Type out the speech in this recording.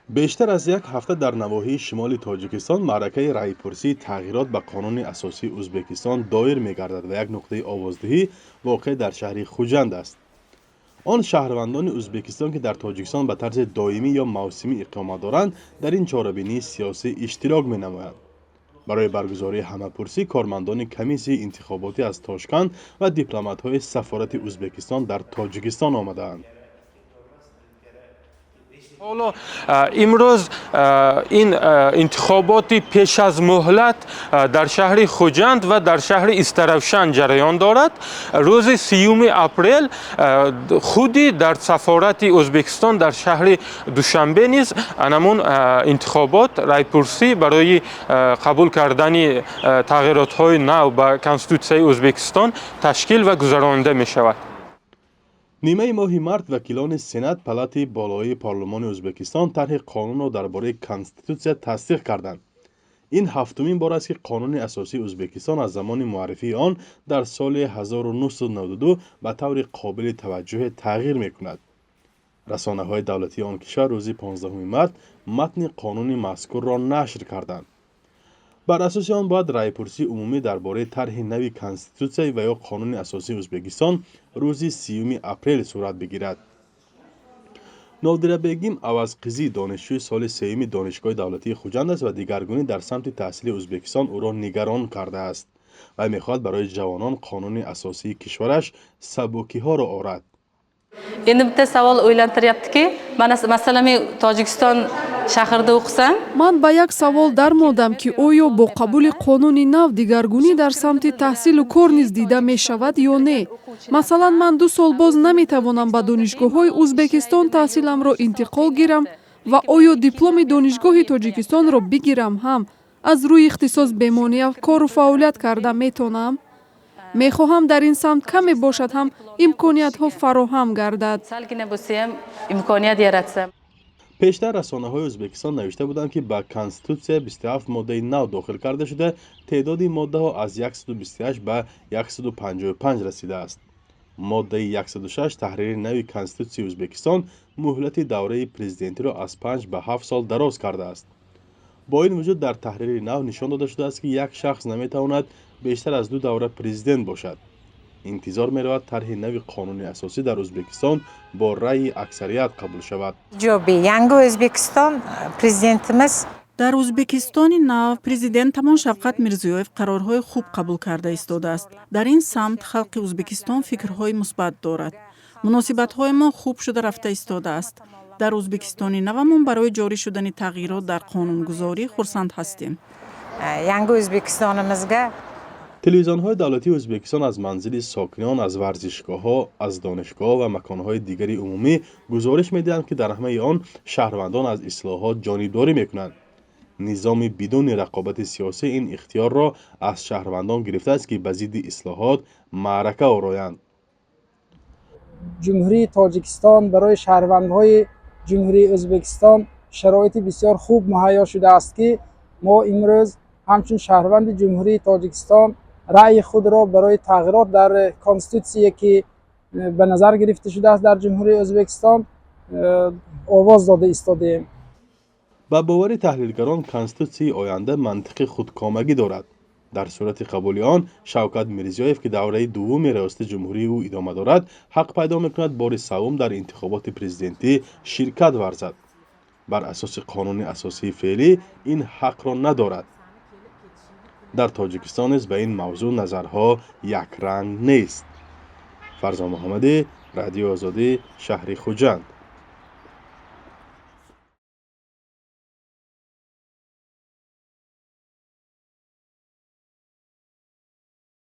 Бештар аз як ҳафта дар навоҳии шимоли Тоҷикистон маъракаи раъйпурсии тағйирот ба қонуни асосии Узбекистон доир мегардад ва як нуқтаи овоздиҳӣ воқеъ дар шаҳри Хуҷанд аст. Он шаҳрвандони Узбекистон, ки дар Тоҷикистон ба тарзи доимӣ ё мавсимӣ иқомат доранд, дар ин чорабинии сиёсӣ иштирок менамоянд. Барои баргузории ҳамапурсӣ кормандони комиссияи интихоботӣ аз Тошканд ва дипломатҳои сафорати Узбекистон дар Тоҷикистон омадаанд. Ҳоло имрӯз ин интихоботи пеш аз муҳлат дар шаҳри Хуҷанд ва дар шаҳри Истаравшан ҷараён дорад. Рӯзи 30-уми апрел худи дар сафорати Ӯзбекистон дар шаҳри Душанбе низ анамун интихобот, райпурсӣ барои қабул кардани тағйиротҳои нав ба Конститутсияи Ӯзбекистон ташкил ва гузаронида мешавад. Нимаи моҳи март вакилони Сенат, палатаи болоии парлумони Ӯзбекистон, тарҳи қонунро дар бораи конститутсия тасдиқ карданд. Ин ҳафтумин бор аст, ки қонуни асосии Ӯзбекистон аз замони муаррифии он дар соли 1992 ба таври қобили таваҷҷӯҳе тағйир мекунад. Расонаҳои давлатии он кишвар рӯзи 15 март матни қонуни мазкурро нашр карданд. Бар асоси он бояд раъйпурсии умумӣ дар бораи тарҳи нави конститутсия ва ё қонуни асосии Ӯзбекистон рӯзи 30-уми апрел сурат бигирад. Нодирабегим Авазқизӣ донишҷӯи соли сеюми Донишгоҳи давлатии Хуҷанд аст ва дигаргунӣ дар самти таҳсили Ӯзбекистон ӯро нигарон кардааст. Вай мехоҳад барои ҷавонон қонуни асосии кишвараш сабукиҳоро орад. Endi bitta savol o'ylantiryaptiki, mana, masalan, men Tojikiston shahrida o'qisam. Ман ба як савол дармондам, ки оё бо қабули қонуни нав дигаргунӣ дар самти таҳсилу кор низ дида мешавад ё не. Масалан, ман 2 сол боз наметавонам ба донишгоҳҳои Ӯзбекистон таҳсиламро интиқол гирам ва оё дипломи донишгоҳи Тоҷикистонро бигирам ҳам аз рӯи ихтисос бемонеа кору фаъолият карда метонам? Мехоҳам, дар ин самт каме бошад ҳам имкониятҳо фароҳам гардад. Salgina bo'lsa ham imkoniyat yaratsa. Пештар расонаҳои Ӯзбекистон навишта буданд, ки ба конститутсия 27 моддаи нав дохил карда шуда, теъдоди моддаҳо аз 128 ба 155 расидааст. Моддаи 106 таҳрири нави Конститутсияи Ӯзбекистон муҳлати давраи президентиро аз 5 ба 7 сол дароз кардааст. Бо ин вуҷуд, дар таҳрири нав нишон дода шудааст, ки як шахс наметавонад бештар аз ду давра президент бошад. Интизор меравад, тарҳи нави қонуни асосӣ дар Ӯзбекистон бо раъйи аксарият қабул шавад. Ijobiy. Yangi O'zbekiston, prezidentimiz Дар Ӯзбекистони нав президентамон Шавкат Мирзиёев қарорҳои хуб қабул карда истодааст. Дар ин самт халқи Ӯзбекистон фикрҳои мусбат дорад. Муносибатҳоямон хуб шуда рафта истодааст. Дар Ӯзбекистони навамон барои ҷорӣ шудани тағйирот дар қонунгузорӣ хурсанд ҳастем. Yangi O'zbekistonimizga. Телевизионҳои давлатии Ӯзбекистон аз манзили сокинон, аз варзишгоҳҳо, аз донишгоҳ ва маконҳои дигари умумӣ гузориш медиҳанд, ки дар ҳамаи он шаҳрвандон аз ислоҳот ҷонибдорӣ мекунанд. Низоми бидуни рақобати сиёсӣ ин ихтиёрро аз шаҳрвандон гирифтааст, ки ба зидди ислоҳот маърака ороянд. Ҷумҳурии Тоҷикистон барои шаҳрвандҳои Ҷумҳурии Ӯзбекистон шароити бисёр хуб муҳайё шудааст, ки мо имрӯз ҳамчун шаҳрванди Ҷумҳурии Тоҷикистон раъйи худро барои тағйирот дар конститутсия, ки ба назар гирифта шудааст дар Ҷумҳурии Ӯзбекистон, овоз дода истодаем. Ба бовари таҳлилгарон, конститутсияи оянда мантиқи худкомагӣ дорад. Дар сурати қабули он Шавкат Мирзиёев, ки давраи дуввуми риёсати ҷумҳурии ӯ идома дорад, ҳақ пайдо мекунад бори саввум дар интихоботи президентӣ ширкат варзад. Бар асоси қонуни асосии феълӣ ин ҳақро надорад. Дар Тоҷикистон низ ба ин мавзӯъ назарҳо якранг нест. Фарзон Муҳаммадӣ, Радиои Озодӣ, шаҳри Хуҷанд.